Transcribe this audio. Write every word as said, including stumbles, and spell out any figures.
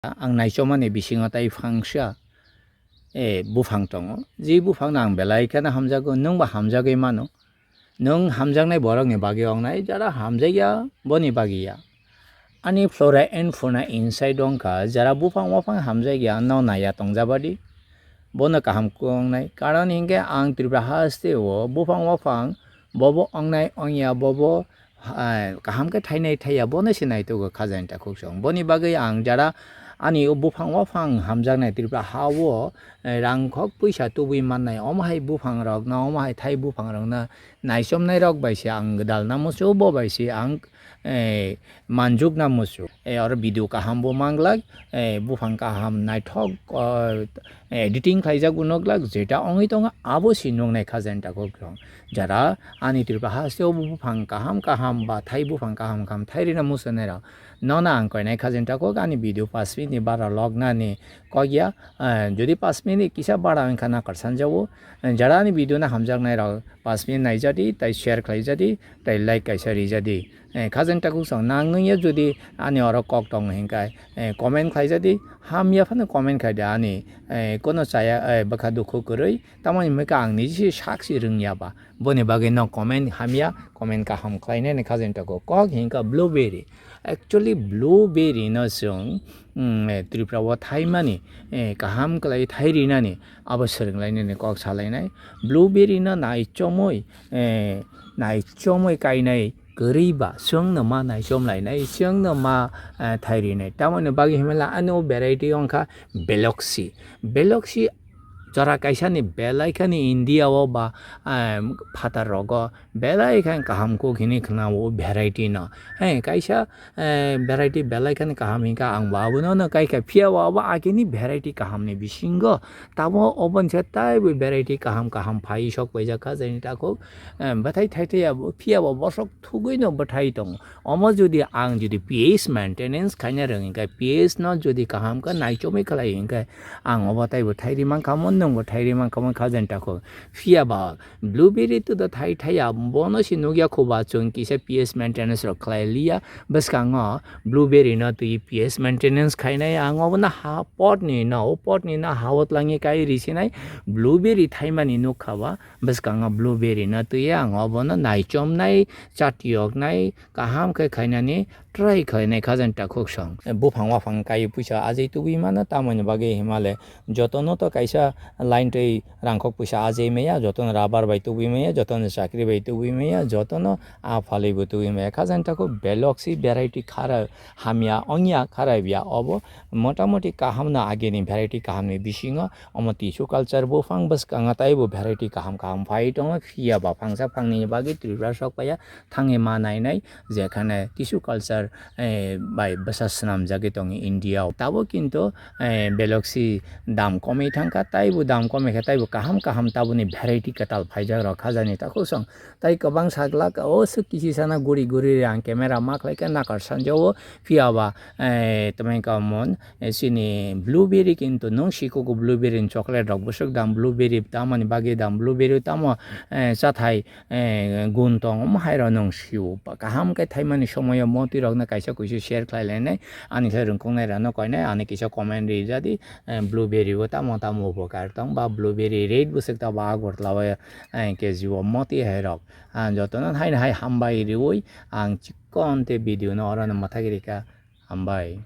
ang naichomani bisingo tai phangsa, eh, buphang tongo. Je buphangno ang belai kheno hamjago, nwngbo hamjagwi mano. Nwng hamjaknai borokni bagwi wngnai, jara hamjakya, boni bagwi ya. Ani flora and fauna inside wngkha, jara buphang waphang hamjakya, no naiya tongjabadi. Bono kaham kuk wngnai. Karon hinkhe ang Tripura haste o buphang waphang bobo wngnai wngya, bobo, ah, kaham khe thainai thaiya, bono se naitugo khajani takhuk song. Boni bagwi ang jara ani o buphang waphang hamjaknai Tripura ha o, eh, rangkhok puisa tubui mannai, omo hai buphang rokno, omo hai thai buphang rokno naichomnai rok bai se ang gwdal na muchung, bo bai se ang, eh, manjukna muchung. Eh, oro video kaham bo manglak, eh, buphang kaham naithok, oh, editing khlaijak bo nukglak, jeta wngwi tongo abo se nuknai khajani takhuk song. Jara ani Tripura haste o buphang kaham kaham ba thai buphang kaham kaham thai rina muchungnai rok, nono ang koinai khajani takhuk ani video pash minute ni bara lognani kok ya. Eh, jodi pash minute kisa bara wngkha nakarsanjago. Eh, jara ani video no hamjaknai rok pash minute naijadi, tai share khlaijadi, tai like kaisa rijadi. Eh, khajani takhuk song nang nungya jodi ani oro kok tongo hinkhe, eh, comment khlaijadi, hamya phano comment khaidi ani, eh, kono chaya, eh, bwkha dukhu kwrwi, tamoni hwnkhe ang niji se sak se rwngya ba. Boni bagwi no comment hamya, comment kaham khlainani khajani takhuk. Kok hinkha blueberry. Actually, blueberry no chwng, mm, eh, Tripura o thaimani, eh, kaham kwlai thai rinani abo swrwnglainani kok salainai. Blueberry no naichomwi, eh, naichomwi kainai kwrwi ba chwngno ma naichom lainai, chwngno ma, eh, thai rinai. Tamoni bagwi himla ani o variety wngkha Belaxi. Belaxi jora kaisani belai khani India o ba, eh, phatar rogo belai khe kaham kuk hini khna o variety no. He, kaisa, eh, variety belai khani kaham hinkha ang bo abono no kaikha, phiya bo abo agini variety kaham ni bisingo tamo oboni se taibo variety kaham kaham phai sok paijak kha, jaini takhuk, eh, bwthai thai thai abo, phiya bo bosok thugwi no bwthai tongo. Omo jodi ang jodi P H maintenance khaina rwng hinkhe, P H no jodi kaham khe naichomwi khlai hinkhe, ang obo taibo thairi mankhamon, nwngbo thairi mankhamon khajani takhuk. Phiya ba blueberry to do thai thai ya, bono se nukya kho ba chwng kisa P H maintenance rok khlai liya. Bwskango blueberry no twi P H maintenance khainai, ang obono ha pot ni no, o pot ni no ha o twlangwi kai risinai blueberry thaimani nukha ba. Bwskango blueberry no twi ang obono naichomnai, chatiyoknai, kaham khe khainani try khainai khajani takhuk song. Buphang waphang kai puisa ajai tubui mano, tamoni bagwi himale jotono to kaisa line twi rangkhok puisa ajai maya, jotono rubber bai tubui maya, jotono chakri bai tubui maya, jotono a phalwi bo tubui maya. Khajani takhuk Belaxi variety khara hamya ongya khara ya obo motamoti kaham no agini variety kaham ni bisingo omo tissue culture buphang bwskango taibo variety kaham kaham phai tongo. Phiya ba phangsa phangni bagwi Tripura sok paya thangwi ma nainai, jekhane tissue culture, eh, bai bwsa swnamjagwi tongo India o. Tabo kintu, eh, Belaxi dam komwi thangkha, taibo dam komwi khe taibo kaham kaham taboni variety kwtal phaijak rok khajani takhuk song. Tai kwbang saglak o swk kisi sana guri guri ang camera ma khlaikha nakar sanjao, phiya ba, eh, tamo wngkha mon, eh, chini blueberry kintu nwng sikugo blueberry ni chocolate rok bwswk dam blueberry tamoni bagwi dam blueberry tamo, eh, chathai eh, gun tong, omo hai rok nwng sio. Kaham khe thaimani somoio motwi rokno kaisa kuisu share khlai lainai. Ani khe rwngkuknai rokno koinai, ani kisa comment rijadi, eh, blueberry bo tamo tamo upokar tong ba blueberry rate bwswk tabo Agartala o, eh, K G o motwi hai rok. Ah, jotono haino hai hambai riui ang chikon te video no orono mwthagwi rikha. Hambai.